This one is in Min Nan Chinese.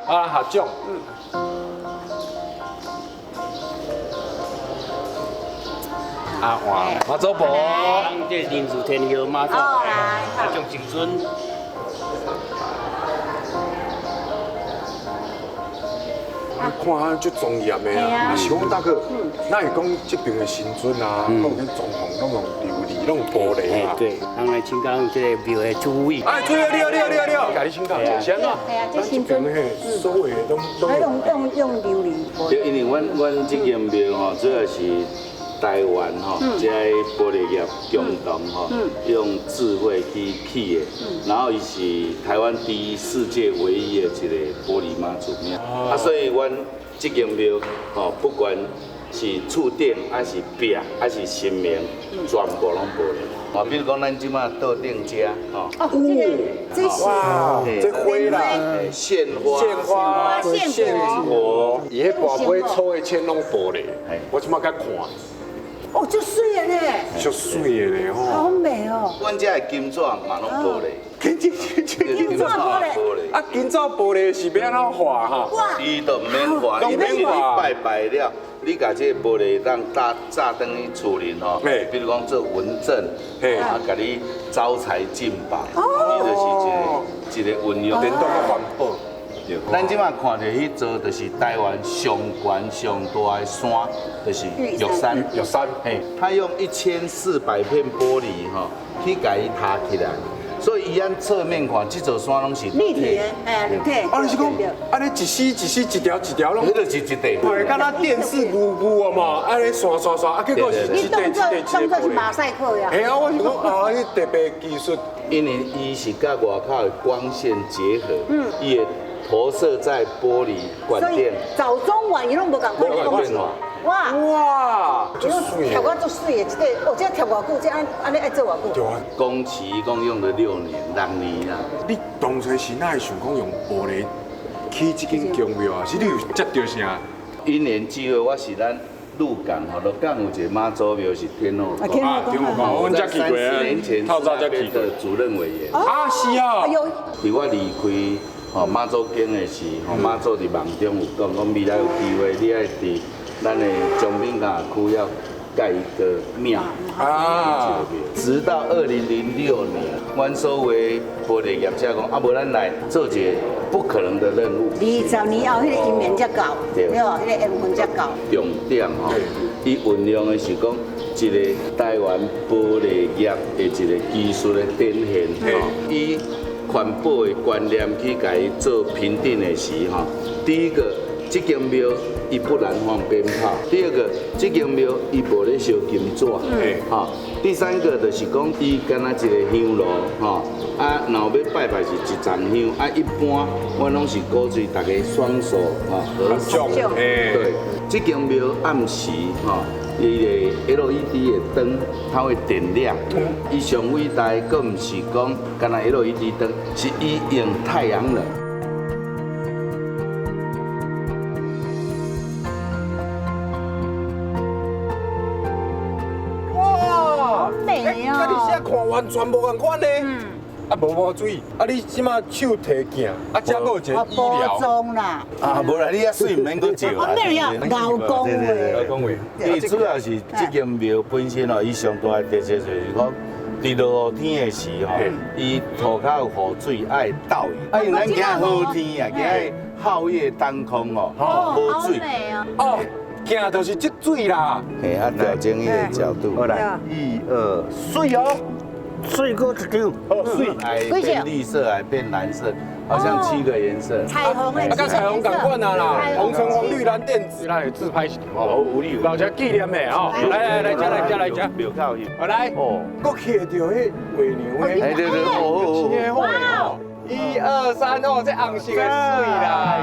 啊，合掌。啊，换妈祖婆。这林子天后妈祖，哦，来，啊，将神尊。看啊，足庄严的啊！啊，是讲大哥，哪会讲這邊的神尊啊，攏用裝潢，攏用琉璃，攏用玻璃啊？對，人來請教這個廟的主委。哎，對啊，對啊，對啊，對啊，對啊，共你請教一下，是按怎？係啊，這神尊所有的攏攏用琉璃。對，因為阮這間廟吼，主要是台灣吼，這個玻璃業共同吼，用智慧去起的，然後伊是台灣第一、世界唯一的一個玻璃媽祖廟。啊，所以阮這間廟吼，不管是厝頂，還是壁，還是神明，全部攏玻璃。啊，比如講咱這馬桌頂遮，吼，哦，這個這是哇，這花啦，獻花，獻花，獻果，伊彼跋杯粗的線攏玻璃，我這馬佮看。哦，足媠的呢，足媠的呢，吼，好美哦。阮遮的金紙嘛攏玻璃，金紙金紙玻璃，啊，金紙玻璃是欲按怎畫哈？伊都毋免畫，伊就是你拜拜了，你共這個玻璃當炸炸轉去厝裡吼，比如講做文鎮，啊，共你招財進寶，伊就是一個一個運用，電動閣環保。咱這馬看著彼座就是台灣上懸上大的山，就是玉山。玉山，嘿，他用1400片玻璃吼去共伊疊起來，所以伊按側面看，這座山攏是立體的，哎，立體。啊，你是講，按呢一絲一絲一條一條攏，彼就是一塊。對，敢若電視霧霧啊嘛，按呢刷刷刷，啊，結果是一塊一塊一塊。你當作是馬賽克呀？嘿啊，我想講啊，你特別技術，因為伊是佮外口的光線結合，伊會投射在玻璃管電，早中晚伊攏無仝款的光線。哇哇，貼我足媠的，這個哦，這貼偌久？這按按呢愛做偌久？對啊，工期一共用了6年，6年啦。你當初是哪會想講用玻璃起這間宮廟啊？是你有接著啥？因緣際會，我是咱鹿港吼，鹿港有一個媽祖廟是天后宮。啊，天后宮，阮才去過啊，透早才去的主任委員。啊，是啊。佇我離開吼媽祖宮的時，吼媽祖佇夢中有講，講未來有機會，你愛佇咱的彰濱港區要蓋一個廟啊。直到2006年，阮所有玻璃業者講，啊，無咱來做一個不可能的任務。20年後，彼個姻緣才到，對無？彼個緣分才到。重點吼，伊運用的是講一個台灣玻璃業的一個技術的展現，吼，以環保的觀念去共伊做評定的時，吼，第一個，這間廟伊不燃放鞭炮；第二個，這間廟伊無咧燒金紙；吼，第三個就是講，伊敢若一個香爐，吼，啊，若欲拜拜是一層香，啊，一般阮攏是鼓吹大家雙手吼合十，對，這間廟暗時吼，伊个 LED 的燈，它會點亮。伊上偉大，閣毋是講干焦 LED 燈，是伊用太陽能。哇，好美哦！佮你這看完全無仝款呢。啊，無無注意，啊，你這馬手提鏡，啊，這閣有一個醫療。包裝啦。啊，無啦，你遐媠毋免閣照啊。咩呀？老講話。老講話。伊主要是這間廟本身哦，伊上大的特色就是講，佇落雨天的時吼，伊塗跤有雨水愛倒去。啊，因為咱今仔好天啊，今仔皓月當空哦，無水。哦，鏡就是這水啦。嘿，啊，調整彼個角度。好來，一二，媠哦。媠閣一張，哦，媠，愛變綠色，愛變藍色，好像七個顏色。彩虹的，啊，佮彩虹仝款啊啦，紅橙黃綠藍靛紫，來自拍一張哦，留一紀念的哦。來來來，這來這來這，廟口去。好來，哦，閣徛著彼月娘的，對對對，哦，真好哦。一二三，哦，這紅色的媠啦。